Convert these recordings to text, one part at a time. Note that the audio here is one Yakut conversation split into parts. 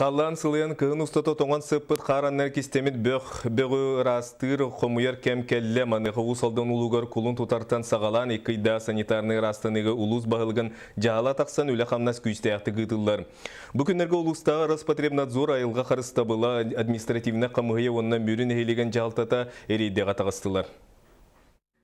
Халлаан сылыйан кыһын устата тоҥон сыппыт хаар анныгар кистэммит бөх бөҕү ыраастыыр, хомуйар кэм кэллэ. Маныаха Уус Алдан улуугар кулун тутартан саҕалаан икки ыйдаах санитарнай ыраастаныыга улуус баһылыгын дьаһала тахсан үлэ-хамнас күүстээхтик ыытыллар. Бу күннэргэ улуустааҕы Роспотребнадзор айылҕа харыстабыла, административнай хамыыһыйа уонна Мүрү нэһилиэгин дьаһалтата рейдэҕэ таҕыстылар.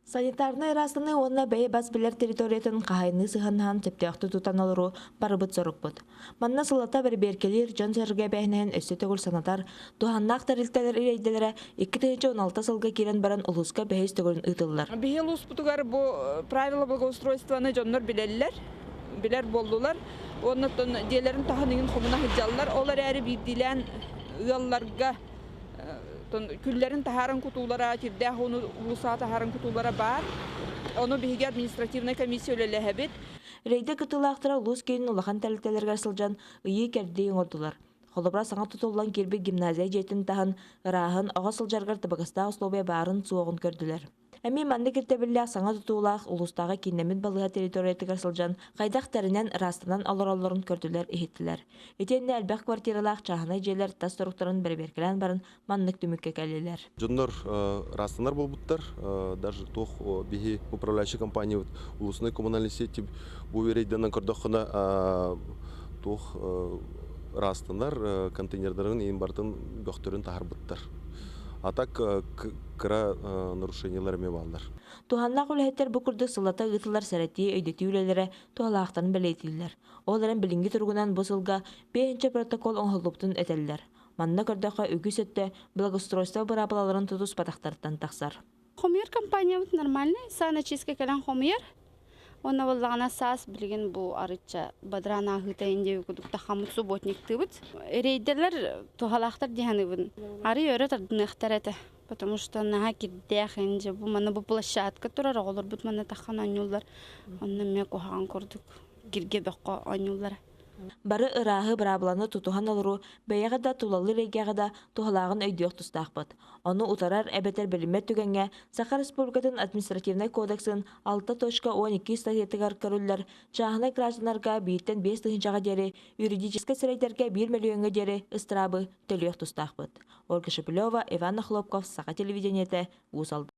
Санитарнай ыраастаныы уонна бэйэ бас билэр территориятын хаһайыныы сыһыаннаһан сөптөөхтүк тутан олоруу барыбыт сорукпут. Манна сыллата бэрэбиэркэлиир дьон-сэргэ эбээһинэһин өссө төгүл санатар, туһааннаах тэрилтэлэр рейдэлэрэ 2016 сылга киирэн баран улууска бэһис төгүлүн ыытыллар. Биһи улууспутугар бу правила благоустройствоны дьоннор билэллэр, билэр буоллулар. Уонна дьиэлэрин таһын иҥин хомуна сылдьаллар. Ол эрээри биирдиилээн ыалларга күллэрин таһааран кутуулара, кирдээх ууну уулуссаҕа таһааран кутуулара баар. Ону биһиги административнай комиссия үлэлэһэбит. Рейдэ кыттыылаахтара улуус киинин улахан тэрилтэлэригэр сылдьан ыйыы-кэрдии оҥордулар. Холобура, саҥа тутуллан киирбит гимназия дьиэтин таһын ырааһын, оҕо сылдьарыгар табыгастаах условия баарын-суоҕун көрдүлэр. Эмиэ маннык ирдэбиллээх саҥа тутуулаах улуустааҕы кииннэммит балыыһа территориятыгар сылдьан хайдах тэринэн, ыраастанан олороллорун көрдүлэр-иһиттилэр. Итиэннэ элбэх квартиралаах чааһынай дьиэлэр тас туруктарын бэрэбиэркэлээн баран маннык түмүккэ кэллилэр. Дьоннор ыраастанар буолбуттар. Даже туох биһи управляющай компаниябыт улуусунай коммунальный сети бу рейдэнэн көрдөххүнэ туох ыраастанар контейнердарын иин барытын бөхтөрүн таһарбыттар. А так кыра нарушениелар эмиэ бааллар. Туһааннаах үлэһиттэр бу курдук сыллата ыытыллар сэрэтии, өйдөтүү үлэлэрэ туһалаахтарын бэлиэтииллэр. Ол эрэн билиҥҥи туругунан бу сылга биэһинчэ протокол оҥоһуллубутун этэллэр. Манна көрдөххө үгүс өттө благоустройство быраабылаларын тутуспатахтарыттан тахсар. Хомуйар компаниябыт нормальный, саана чистка кэлэн хомуйар. Уонна буоллаҕына саас билигин бу арычча бадараан ааһыыта индия курдук тахаммыт субботниктыыбыт. Рейдерлэр туһалаахтар дии саныыбын. Арый өрө тардыныахтар этэ. Потому что наһаа кирдээх инде бу манна бу площадка турар оҕолорбут манна таххан оонньууллар. Онно эмиэ куһаҕан курдук киргэ бөххө оонньууллара. Бары ырааһы быраабыланы тутуһан олоруу бэйэҕэ да тулалыыр эйгэҕэ да туһалааҕын өйдүөх тустаахпыт. Ону утарар эбэтэр билиммэт түгэҥҥэ Саха Республикатын административнай кодексын 6.12 статьятыгар көрүллэр чааһынай гражданнарга бииртэн биэс тыһыынчаҕа диэри юридическай сирэйдэргэ биир мөлүйүөҥҥэ диэри ыстыраабы төлүөх тустаахпыт. Ольга Шепелева, Иван Охлопков, Саха телевидениетэ, Уус Алдан.